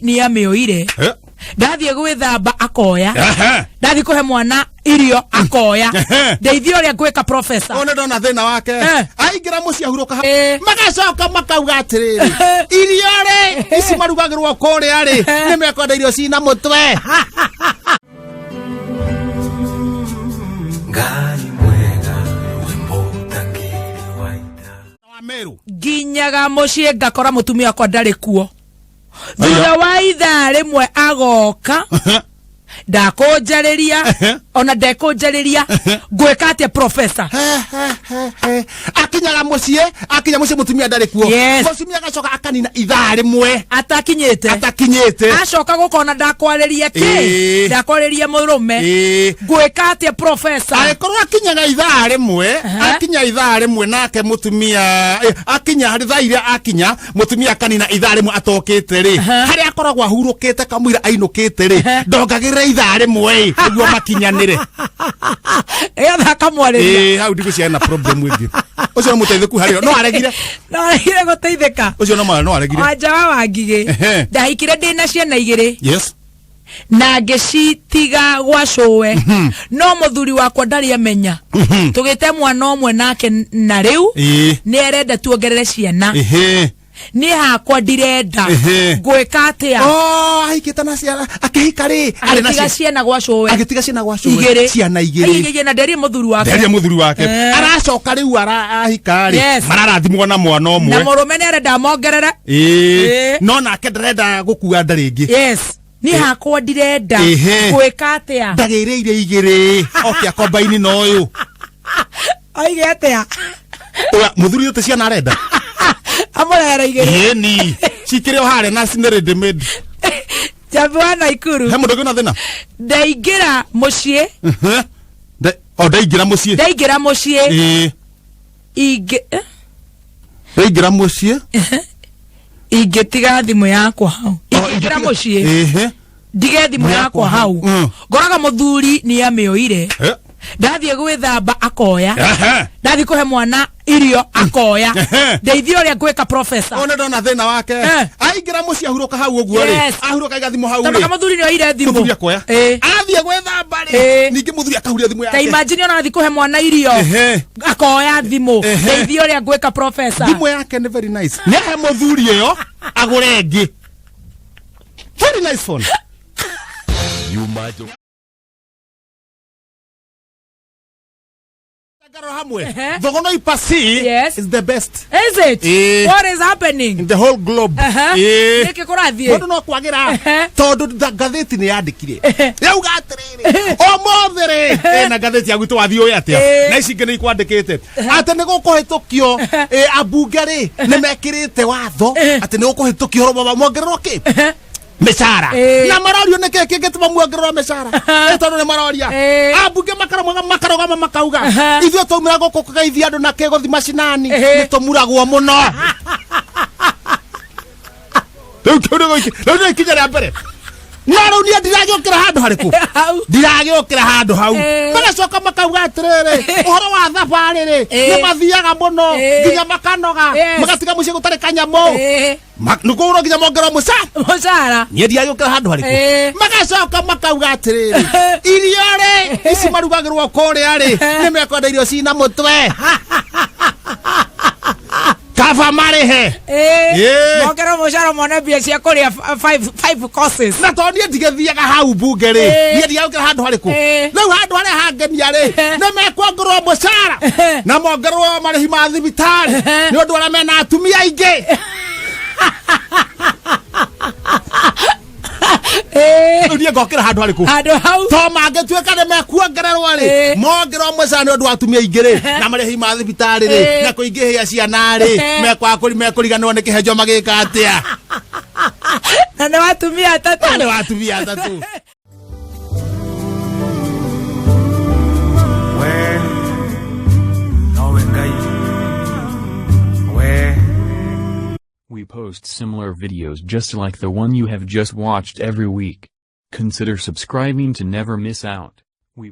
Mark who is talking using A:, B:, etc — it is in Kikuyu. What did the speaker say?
A: Nĩ amĩoire. Ndathiĩ gwĩthamba akoya. Ndathiĩ kũhe mwana irio akoya. Ndeithia ũrĩa ngwĩka, professor.
B: One ndona thĩna wake. Aingĩra mũciĩ ahurũka. Magacoka makauga atĩrĩrĩ, irio rĩ ici marugagĩrwo kũrĩa rĩ, nĩ mekwenda irio cina mũtwe.
C: Ngai mwega we mũtangĩri wa ita.
B: Wa Meru.
A: Nginyaga mũciĩ ngakora mũtumia wakwa ndarĩ kuo. Thutha wa ithaa rĩmwe agoka, ndakũnjarĩria, ona ndekũnjarĩria. Ngwĩka atĩa, professor?
B: Akinyaga mũciĩ, akinya mũciĩ mũtumia ndarĩ kuo. Mũtumia agacoka akanina ithaa rĩmwe
A: atakinyĩte.
B: Atakinyĩte.
A: Acoka gũkona ndakwarĩria kĩ, ndakwarĩria mũrũme. Ngwĩka atĩa, professor?
B: Angĩkorwo akinyaga ithaa rĩmwe, akinya ithaa rĩmwe nake mũtumia akinya harĩ thaa iria akinya mũtumia akanina ithaa rĩmwe atokĩte rĩ, harĩa akoragwo ahurũkĩte kamũira ainũkĩte rĩ, ndongagĩrĩra ithaa rĩmwe ĩ, nĩguo makinyanĩre.
A: Nĩgetha akamwarĩria.
B: Ĩĩ, hau ndigũciana na problem ĩngĩ. Ũcio no mũteithĩku harĩ no aregire.
A: No aregire gũteithĩka.
B: Ũcio no aregire.
A: Wanja wa Wangigĩ. Ndahikire ndĩna ciana igĩrĩ na ngĩcitiga gwa cũwe, no mũthuri wakwa ndarĩ amenya tũgĩte mwana ũmwe nake, na rĩu nĩ arenda tuongerere ciana. Niĩ hakwa ndirenda. Ngwĩka atĩa?
B: Oh, ahikĩte na ciana, akĩhika rĩ arĩ na
A: agĩtiga ciana gwa cũwe.
B: Agĩtiga ciana gwa cũwe.
A: Igĩrĩ.
B: Ciana igĩrĩ.
A: Igĩrĩ, na nderie mũthuri wake.
B: Nderie mũthuri wake. Aracoka rĩu ahika rĩ, mararathimwo na mwana
A: na
B: ũmwe.
A: Mũrũme nĩ arenda mongerere.
B: No nake ndarenda gũkua nda rĩngĩ.
A: Yes, niĩ hakwa ndirenda. Ngwĩka atĩa?
B: Ndagĩrĩire igĩrĩ oke akombaini na ũyũ.
A: Oige atĩa?
B: Oya, mũthuri ũyũ ti ciana arenda.
A: Amũrere igĩrĩ.
B: Ĩni cikĩrĩ o harĩa na nĩ ready made.
A: Jambi wa Naikuru.
B: He mũndũ ũngĩ na thĩna?
A: Ndaingĩra mũciĩ.
B: O ndaingĩra mũciĩ.
A: Ndaingĩra mũciĩ. Ingĩ
B: Ndaingĩra mũciĩ.
A: Ingĩtiga thimũ yakwa hau, ingĩingĩra mũciĩ, ndige thimũ yakwa hau, ngoraga mũthuri nĩ amĩoire. Ndathiĩ gwĩthamba akoya. Ndathiĩ kũhe mwana irio akoya. Ndeithia ũrĩa ngwĩka, professor.
B: One ndona thĩna wake. Aingĩra mũciĩ ahurũka hau ũguo rĩ, ahurũka aiga thimũ hau
A: Tondũ
B: rĩ,
A: ka mũthuri nĩ oire thimũ.
B: Mũthuri akoya. Athiĩ gwĩthamba rĩ, ningĩ mũthuri akahuria thimũ
A: Ta
B: yake.
A: imagine ona athiĩ kũhe mwana irio akoya thimũ. Ndeithia ũrĩa ngwĩka, professor.
B: Thimũ yake nĩ very nice, nĩ ahe mũthuri ĩyo agũre ĩngĩ, very nice phone.
C: Yuma jo.
B: Ngaro hamwe. Thogono ipasi is the best.
A: Is it? What is happening
B: in the whole globe?
A: Nĩkĩ kũrathiĩ?
B: Mũndũ no kwagĩra tondũ ngathĩti nĩ yandĩkire yauga atĩrĩrĩ, ũmũthĩ rĩ ĩna ngathĩti ya gwitũ wathiĩ ũĩ atĩa, na ici ingĩ nĩ ikwandĩkĩte atĩ nĩ gũkũhĩtũkio, ambunge rĩ nĩ mekĩrĩte watho atĩ nĩ gũkũhĩtũkio ũhoro wa mongererwo kĩ mĩcara. Na marorio nĩ kĩĩ kĩngĩtũma muongererwo mĩcara. Ĩ tondũ nĩ maroria ambunge makarũgama makarũgama makauga, ithuĩ twaumĩra gũkũ kũgeithia andũ na kĩgũthi macinani, nĩ tũmuragwo mũno. Rĩu kĩu nĩ rĩu nĩ ikinya rĩa mbere, no rĩu niĩ ndiragĩũkĩra handũ harĩkũ.
A: Hau.
B: Ndiragĩũkĩra handũ hau. Magacoka makauga atĩrĩrĩ, ũhoro wa thabarĩ rĩ, nĩ mathiaga mũno nginya makanoga, magatiga mũciĩ gũtarĩ kanyamũ. Nĩkũrwo nginya mongerwo mũcara.
A: Mũcara.
B: Niĩ ndiragĩũkĩra handũ harĩkũ. Magacoka makauga atĩrĩrĩ, irio rĩ ici marugagĩrwo kũrĩa rĩ, nĩ mekwenda irio cina mũtwe, kaba marĩhe.
A: Mongerwo mũcara mone mbia cia kũrĩa five courses.
B: Na tondũ niĩ ndigĩthiaga hau mbunge rĩ, niĩ ndigagũkĩra handũ harĩkũ. Rĩu handũ harĩa hangenia rĩ, nĩ mekuongererwo mũcara na mongererwo marĩhi ma thibitarĩ nĩ ũndũ arĩa mena atumia aingĩ. Rĩu niĩ ngokĩra handũ harĩkũ?
A: Handũ hau.
B: To mangĩtuĩka nĩ mekuongererwo rĩ, mongererwo mũcara nĩ ũndũ wa atumia aingĩ rĩ, na marĩhi ma thibitarĩ rĩ, na kũingĩhia ciana rĩ, mekũriganĩrwo nĩ kĩhenjo magĩka atĩa?
A: Na nĩ watumia atatũ.
B: Na nĩ wa atumia atatũ.
C: We nowe Ngai we.
D: We post similar videos just like the one you have just watched every week. Consider subscribing to never miss out. We